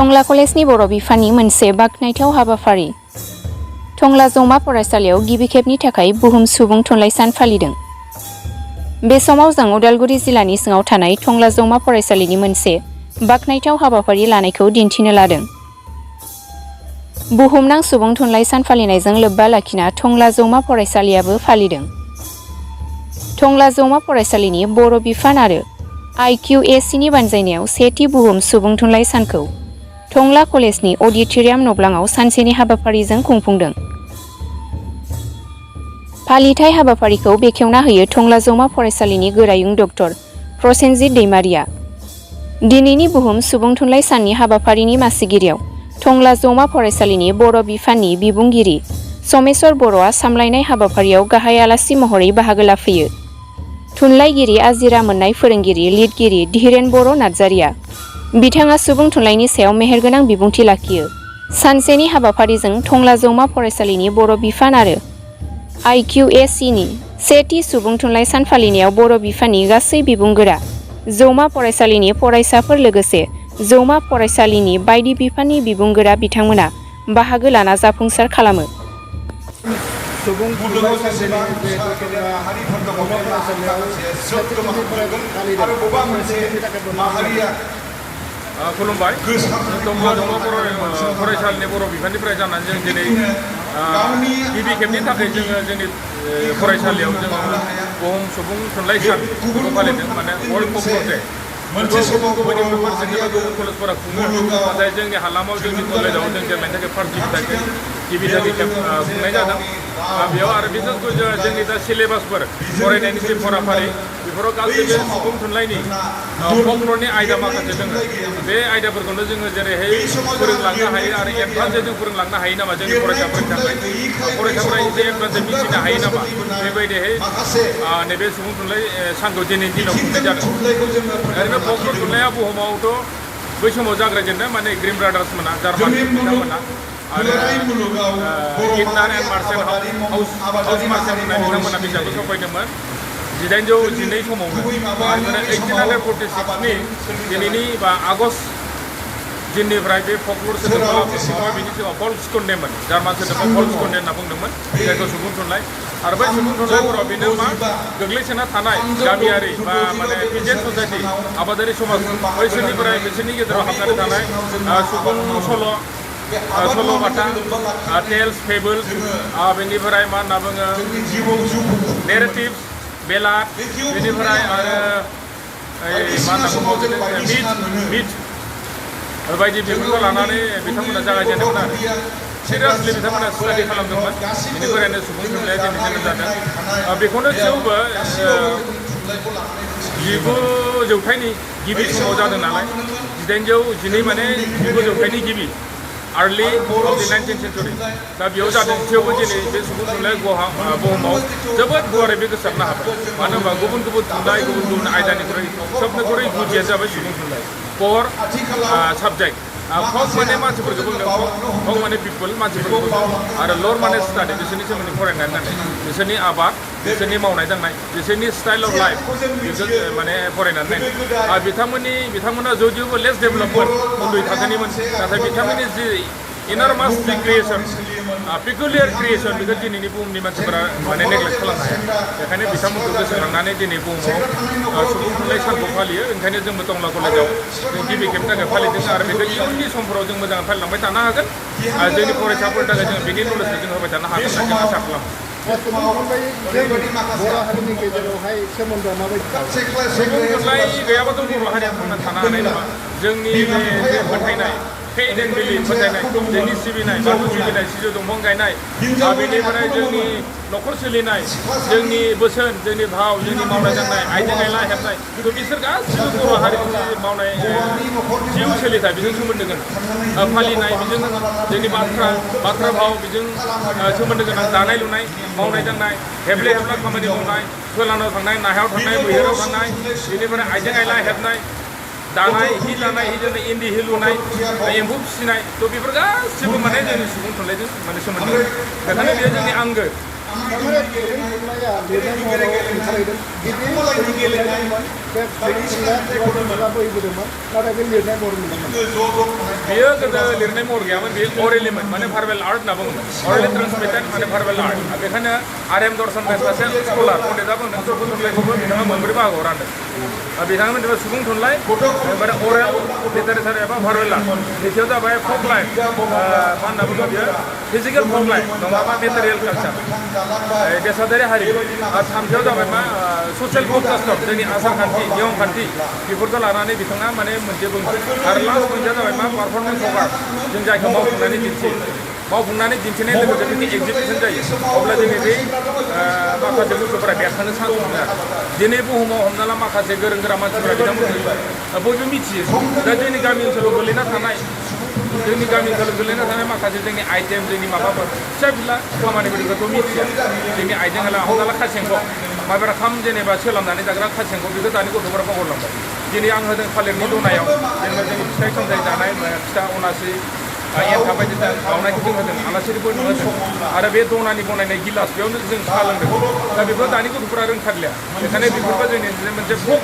टंला कलेजनि बर' बिफाननि मोनसे बाख्नायथाव हाबाफारि। टंला जौमा फरायसालियाव गिबि खेबनि थाखाय बुहुम सुबुं थुनलाइ सान फालिदों। बे समाव जों उदालगुरि जिल्लानि सिङाव थानाय टंला जौमा फरायसालिनि मोनसे बाख्नायथाव हाबाफारि लानायखौ दिन्थिनो लादों। बुहुमनां सुबुं थुनलाइ सान फालिनायजों लोब्बा लाखिना टंला जौमा फरायसालियाबो फालिदों। टंला जौमा फरायसालिनि बर' बिफान आरो IQACनि बानजायनायाव सेथि बुहुम सुबुं थुनलाइ सानखौ टंला कलेजनि अडिट'रियाम नब्लाङाव सानसेनि हाबाफारिजों खुंफुंदों। फालिथाय हाबाफारिखौ बेखेवना होयो टंला जौमा फरायसालिनि गोरायुं डक्टर प्रसेनजित दैमारिया। दिनैनि बुहुम सुबुं थुनलाइ साननि हाबाफारिनि मासिगिरियाव टंला जौमा फरायसालिनि बर' बिफाननि बिबुंगिरि समेश्वर बर'आ सामलायनाय हाबाफारियाव गाहाय आलासि महरै बाहागो लाफैयो। थुनलाइगिरि आजिरा मोननाय फोरोंगिरि लिरगिरि धीरेन बर' नार्जारिया बिथाङा सुबुं थुनलाइनि सायाव मेहेरगोनां बिबुंथि लाखियो। सानसेनि हाबाफारिजों टंला जौमा फरायसालिनि बर' बिफान आरो IQACनि सेथि सुबुं थुनलाइ सान फालिनायाव बर' बिफाननि गासै बिबुंगोरा जौमा फरायसालिनि फरायसाफोर लोगोसे जौमा फरायसालिनि बायदि बिफाननि बिबुंगोरा बिथांमोना बाहागो लाना जाफुंसार खालामो। सुबुं थुनलाइ साननि हारिफोर दङ आरो बबेबा मोनसे माहारिया खुलुमबाय। टंला जौमा फरायसालिनि बर' बिफाननिफ्राय जानानै जों दिनै गिबि खेबनि थाखाय जोङो जोंनि फरायसालियाव जोङो बुहुम सुबुं थुनलाइ सान फालिदों, माने वर्ल्ड पपुलार डे। मोनसे समाव गुबुन कलेजफोरा खुङो, नाथाय जोंनि हालामाव जोंनि कलेजाव जों देग्लायनि थाखाय फार्स्ट गिबि खेब खुंनाय जादों। बेयाव आरो बिसेसखौ जोंनि दा सिलेबासफोर फरायनायनि जि फराफारि बेफोराव गासैबो सुबुं थुनलाइनि फकलरनि आयदा माखासे दङ। बे आयदाफोरखौनो जोङो जेरैहाय फोरोंलांनो हायो आरो एडभान्सै जों फोरोंलांनो हायो नामा जोंनि फरायसाफोरनि थाखाय, फरायसाफोरा एसे एडभान्सै मिथिनो हायो नामा, बेबायदिहाय नैबे सुबुं थुनलाइ सानखौ दिनैनि दिनाव खुंनाय जादों। ओरैनो फकलर थुनलाइया बुहुमावथ' बै समाव जागायजेनदों, माने ग्रिम ब्रादार्स मोना, जार्मान बिथांमोना आरो गिटनार एन्ड मार्शेल हाउस मार्शेल होननाय बिथांमोना बिजाबखौ सफायदोंमोन 1812 समावनो। 1846नि दिनैनि बा आगस्ट दिननिफ्राय बे फकलर सोदोबखौ बिनि सिगाङाव भल्क्सकुन्डेमोन, जार्मान सोदोबखौ भल्क्सकुन्डे होनना बुंदोंमोन, जायखौ सुबुं थुनलाइ। आरो बै सुबुं थुनलाइफोराव बेनो मा गोग्लैसोना थानाय गामियारि बा माने पिजेन्ट ससाइटि आबादारि समाज बैसोरनिफ्राय बिसोरनि गेजेराव हाबनानै थानाय सुबुं सल'बाथा, टेल्स फेबल्स, बेनिफ्राय मा होनना बुङो नेरेटिभ्स, बेलाद, बेनिफ्राय आरो मा होनना बुङो मिथ बायदि बेफोरखौ लानानै बिथांमोना जागायजेनदोंमोन आरो सिरियासलि बिथांमोना स्टाडि खालामदोंमोन। बेनिफ्रायनो सुबुं थुनलाइया दिनै जोनोम जादों। बेखौनो थेवबो 19 जौथाइनि गिबि समाव जादों नालाय, 1812 माने 19 जौथाइनि गिबि early of the 19th Centauri. दा बेयाव जादों, थेवबो दिनै बे सुबुं थुनलाइ बुहुमाव जोबोद गुवारै बे गोसारनो हाबाय। मानो होनबा गुबुन गुबुन थुनलाइ गुबुन गुबुन आयदानिख्रुइ सबनिख्रुइ गुदिया जाबाय सुबुं थुनलाइ, कर साबजेक्ट। फक माने मानसिफोरखौ बुंदों, फक माने पिपल मानसिफोरखौ, आरो लर माने स्टाडि बिसोरनि सोमोन्दै फरायनानै दोननाय, बिसोरनि आबाद, बिसोरनि मावनाय दांनाय, बिसोरनि स्टाइल अफ लाइफ बेखौ माने फरायनानै नायनाय। बिथांमोना जदिअबो लेस डेभेलपमेन्ट उन्दै थाखोनिमोन, नाथाय बिथांमोननि जि इनारमास जि क्रिएसन, पिकुलियार क्रिएसन, बेखौ दिनैनि बुहुमनि मानसिफोरा माने नेग्लेक्ट खालामनो हाया। बेखायनो बिथांमोनखौ गोसोखांनानै दिनै बुहुमाव सुबुं थुनलाइ सानखौ फालियो। ओंखायनो जोंबो टंला कलेजाव जों गिबि खेबनि थाखाय फालिदों आरो बेखौ इयुननि समफोराव जों मोजाङै फालिलांबाय थानो हागोन। जोंनि फरायसाफोरनि थाखाय जों बेनि नलेजखौ जों होबाय थानो हागोन होनना जों आसा खालामो। बर' हारिनि गेजेरावहाय सोमोन्दोआ माबायदि? सुबुं थुनलाइ गैयाबाथ' बर' हारिया थांना थानो हानाय नङा। जोंनि बे फोथायनाय, फेइथ एन्ड बिलिफ फोथायनाय, जोंनि सिबिनाय, बाथौ सिबिनाय, सिजौ दंफां गायनाय, बेनिफ्राय जोंनि न'खर सोलिनाय, जोंनि बोसोन, जोंनि भाव, जोंनि मावनाय दांनाय, आइजें आइला हेबनाय, बिसोर गासिबो बर' हारिनि मावनाय जिउ सोलिथाय बेजों सोमोन्दो गोनां। फालिनाय बेजों जोंनि बाथ्रा भाव बेजों सोमोन्दो गोनां। दानाय लुनाय, मावनाय दांनाय, हेबले हेबला खामानि मावनाय, फोलानाव थांनाय, नाहायाव थांनाय, मैहुराव थांनाय, बेनिफ्राय आइजें आइला हेबनाय, दानाय, हि दानाय, इन्दि हि लुनाय, एम्फौ फिसिनाय, बेफोर गासिबो माने जोंनि सुबुं थुनलाइजों माने सोमोन्दो। बेखायनो बेयो जोंनि आंगो थारमाने सुबुं थुनलाइया लिरनाय महराव ओंखारहैदों गिबि सुबुं थुनलाइ दंमोन बे सुबुं थुनलाइया खुगा बोहैबोदोंमोन नाथाय बे लिरनाय महर मोनदोंमोन बेयो गोदो लिरनाय महर गैयामोन बेयो अरेलिमोन माने भार्बेल आर्ट होनना बुङोमोन अरेलि ट्रान्समिटेड माने भार्बेल आर्ट बेखायनो आर.एम. दर्शन सासे स्कलार पण्डिता बुंदों सुबुं थुनलाइखौबो बिथाङा मोनब्रै बाहागोआव रानदों बिथाङा मोनसे सुबुं थुनलाइ ओमफ्राय अरेल लिटारेचार एबा भार्बेल आर्ट नैथियाव जाबाय फक लाइफ मा होनना बुङो बियो फिजिकेल फक लाइफ नङाबा मेटेरियेल कालचार बेसादारि हारिमु आरो थामथियाव जाबाय मा ससियेल फक कास्टम जोंनि आसार खान्थि नियम खान्थि बेफोरखौ लानानै बिथाङा माने मोनसे बुंदों आरो लास्ट मोनसेया जाबाय मा पारफरमेन्स अफ आर्ट जों जायखौ मावफुंनानै दिन्थियो मावफुंनानै दिन्थिनाय लोगोसे बिदि एगजिबिसन जायो अब्ला जोंनि बे माखासे बुस्थुफोरा बेरखांनो चान्स मोनो आरो दिनै बुहुमाव हमना ला माखासे गोरों गोरा मानसिफोरा बिथांमोनखौ बयबो मिथियो दा जोंनि गामि ओनसोलाव गोलैना थानाय जोंनि गामि ओनसोलाव गोलैना थानाय माखासे जोंनि आइटेम जोंनि माबाफोर फिसा फिला खामानिफोरखौथ' मिथिया जोंनि आइजें आला हमना ला खासेंख' माबाया खाम जेनेबा सोलाबनानै जाग्रा खासेंख' बेखौ दानि गथ'फोरा बावगारलांबाय दिनै आं होदों थालिरनि दनायाव जेनेबा जोंनि फिथाइ सामथाइ जानाय फिथा अनासि एन्थाब बायदि बावनायखौ जों होदों आलासिफोरनो होदों आरो बे दनानि बनायनाय गिलास बेयावनो जों साहा लोंदों दा बेफोर दानि गथ'फोरा रोंथारलिया बेखायनो बेफोरखौ जोंनि मोनसे फक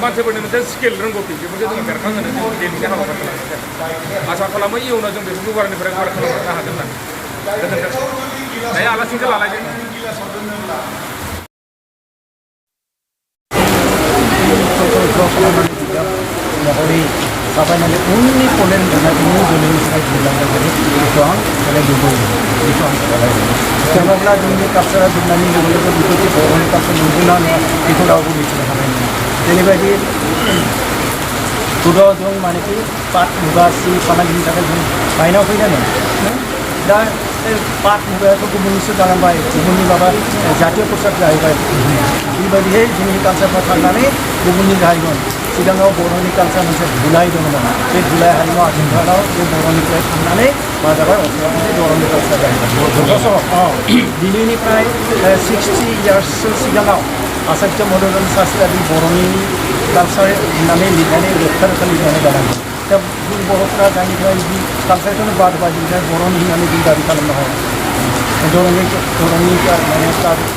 मानसिफोरनि मोनसे स्किल रोंगौथि बेफोरखौ जोङो बेरखांहोनो जों दिनैनि हाबाफारि लानाय आसा खालामो इयुनाव जों बेफोरखौ गुवारनिफ्राय गुवार खालामनो हागोन होननानै गोजोन्थों दायो आलासिखौ लालायदों महरै साफायनानै उननि पलेन थानाय उननि जोलैनि थाखाय दिहुनलांनाय जायो बेखौ आं माने लुबैयो बेखौ आं खालामो जेब्ला जोंनि कालसारा जोबनायनि लोगो लोगो बेफोरदि बर'नि कालसार नुगोना नङा बेखौ रावबो मिथिनो हानाय नङा जेरैबायदि गोदो जों मानेखि पाट मुगा सि फालांगिनि थाखाय जों बायना फैनानै दा पाट मुगायाथ' गुबुननिसो जालांबाय गुबुननि माबा जातीय प्रसाद जाहैबाय बेबायदिहै जोंनि कालसारफ्रा थांनानै गुबुननि जाहैगोन सिगाङाव बर'नि कालसार मोनसे धुलाइ दङमोन बे धुलाइ हारिमु आथिखालाव बे बर'निफ्राय थांनानै मा जाबाय मोनसे बर'नि कालसार जाहैबाय दिनैनिफ्राय 60 इयार्ससो सिगाङाव आसाम मनोरन्जन शास्त्रीया बे बर'नि कालसार होननानै लिरनानै रोखा रोखा लिरनानै गालांदों दा जों बर'फोरा जायनिफ्राय बे कालसारखौनो बाद बायदिनिफ्राय बर'नि होननानै जों दाबि खालामनो हाया बर'नि माने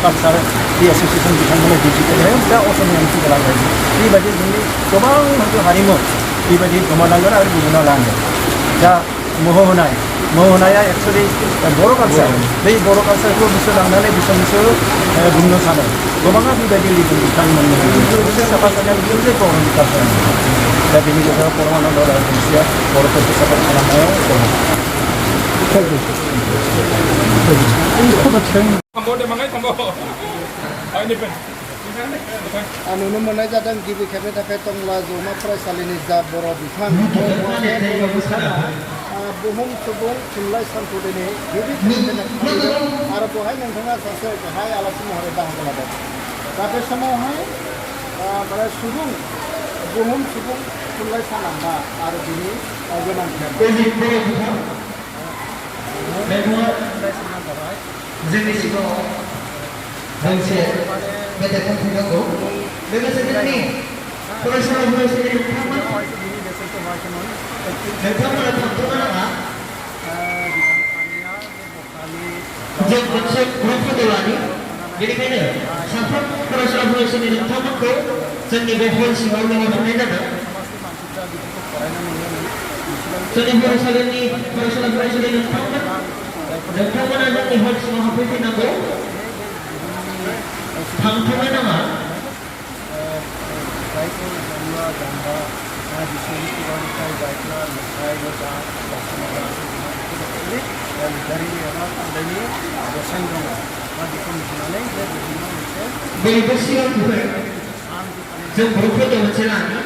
कालसार बे एस'सियेसन बिथांमोना दिन्थिदों दा असमिया मिथि गालांबाय बेबायदि जोंनि गोबां मोनसे हारिमु बेबायदि गोमालांगोन आरो गुबुनाव लांगोन दा मोहोनाया एक्सुवेलि बर' कालसार बै बर' कालसारखौ बिसोर लांनानै बिसोर बुंनो सानो गोबाङा बेबायदि लिरदों बिथांमोननि मोनसे साफा खालामनाया बियो जे बर'नि कालसार दा बेनि गेजेराव परमानन्द राजबंशीया बर'फोरखौ साफा खालामनायाव दङ आं नुनो मोननाय जादों गिबि खेबनि थाखाय टंला जौमा फरायसालिनि जा बर' बिफान बुहुम सुबुं थुनलाइ सानखौ दिनै गिबि खेबनि थाखाय आरो बेवहाय नोंथाङा सासे गाहाय आलासि महरै बाहागो लादों दा बे समावहाय माने बुहुम सुबुं थुनलाइ साना मा आरो बिनि गोनांथिया जोंनि सिगाङाव मोनसे मेथाइ खनफैनांगौ लोगोसे जोंनि फरायसालि नोंथांमोना थांथ'नो नाङा जों मोनसे ग्रुप फट'लानि बेनिखायनो साफ्रोम फरायसालि नोंथांमोनखौ जोंनि बे हल सिङाव लिंहरनाय जादों जोंनि फरायसालि नोंथांमोना जोंनि हल सिङाव हाबफैफैनांगौ थांथ'नो नाङा बयबो सिगांनिफ्राय जों बर'फोरखौ मोनसे लानि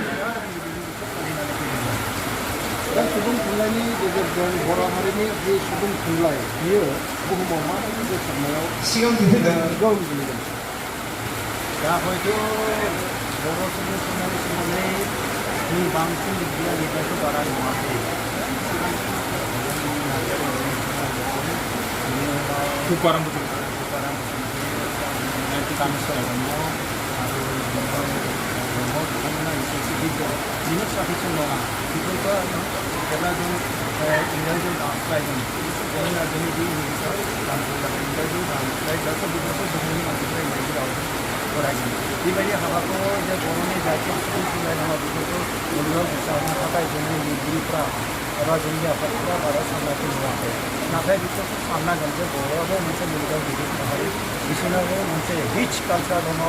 दा सुबुं थुनलाइनि गेजेरजों बर' हारिनि जे सुबुं थुनलाइ बियो बुहुमाव माबायदि गोसारनायाव गोहोम गोलैदों दा हयथ' बर' सुबुं थुनलाइनि सोमोन्दै जों बांसिन लिरगिरिया लिरनायखौ बारा नुवाखै बिनो साफिसियेन्ट नङा बेफोरखौ जेब्ला जों इंराजियाव ट्रान्सलाइगोन जोंना जोंनि बे इंलिसाव दानखौ थाखाय इंराजि दानफ्राय दासो बेफोरखौ बुहुमनि मानसिफ्रा इंराजि रावजों फरायगोन बेबायदि हाबाखौ जे बर'नि जातीय सुबुं थुनलाइ दङ बेफोरखौ मुलुगाव गोसारनो थाखाय जोंनि लिरगिरिफ्रा एबा जोंनि आफादफ्रा बारा साननायखौ नुवाखै नाथाय बेफोरखौ साननांगोन जे बर'आबो मोनसे मुलुगाव गिदिर माहारि बिसोरनाबो मोनसे रिच कालचार दङ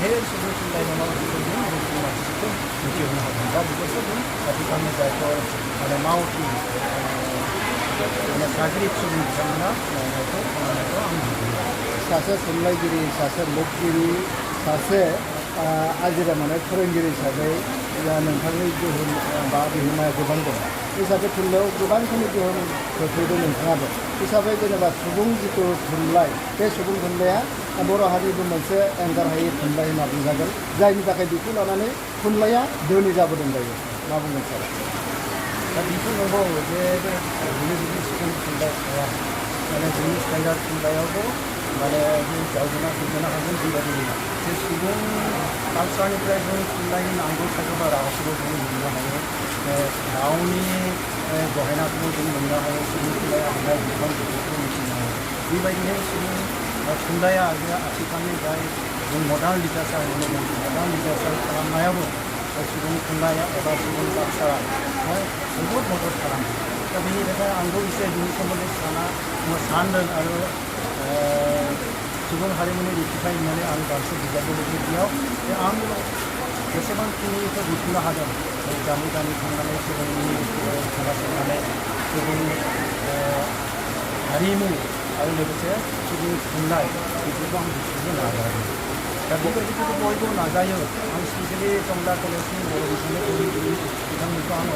धेर सुबुं थुनलाइ दङ बेफोरजों जों मानसिफोरखौ मिथिहोनो हागोन दा बेफोरखौ जों आथिखालनि जायफोर माने मावथि माने साग्रिद सुबुं बिथांमोना मावनायखौ खालामनायखौ आं नुदों सासे थुनलाइगिरि सासे लिरगिरि सासे आजिरा मोननाय फोरोंगिरि हिसाबै नोंथांनि गोहोम बा बिहोमाया गोबां दं हिसाबै थुनलाइयाव गोबांखिनि गोहोम खोख्लैदों नोंथाङाबो हिसाबै जेनेबा सुबुं जिथु थुनलाइ बे सुबुं थुनलाइया बर' हारिनि मोनसे एंगारहायै थुनलाइ होनना बुंजागोन जायनि थाखाय बेखौ लानानै थुनलाइया धोनि जाबोदों दायो मा बुंगोन सार दा बेफोर नंगौ जे जोंनि सुबुं थुनलाइ थाया माने जोंनि स्टेन्डार्ड थुनलाइयावबो माने जावजना फैनो हागोन बेबायदि नङा जे सुबुं कालसारनिफ्राय जों थुनलाइनि नांगौ थाखोबा रावखौबो जों मोननो हायो रावनि गहेनाखौबो जों मोननो हायो सुबुं थुनलाइया हानाय बिबां बेफोरखौ मिथिनो हायो बेबायदिनो सुबुं थुनलाइया आथिखालनि जाय जों मडार्न लिटारेचार होनो मडार्न लिटारेचार खालामनायावबो सुबुं थुनलाइया एबा सुबुं कालसारा जोबोद मदद खालामो दा बेनि थाखाय आंबो एसे बिनि सोमोन्दै सानदों आरो सुबुं हारिमुनि रिथिखाय होननानै आं गांसे बिजाबबो लिरदों बेयाव जे आं जेसेबांखिनिखौ बुथुमनो हादों गामि गामि थांनानै सुबुंनि खोनासंनानै सुबुं हारिमु आरो लोगोसे सुबुं थुनलाइ बेफोरखौ आं बुथुमनो नाजादों दा बेबायदिखौथ' बयबो नाजायो आं स्पेसियेलि टंला कलेजनि बर' बिजोंनि बिथांमोनखौ आं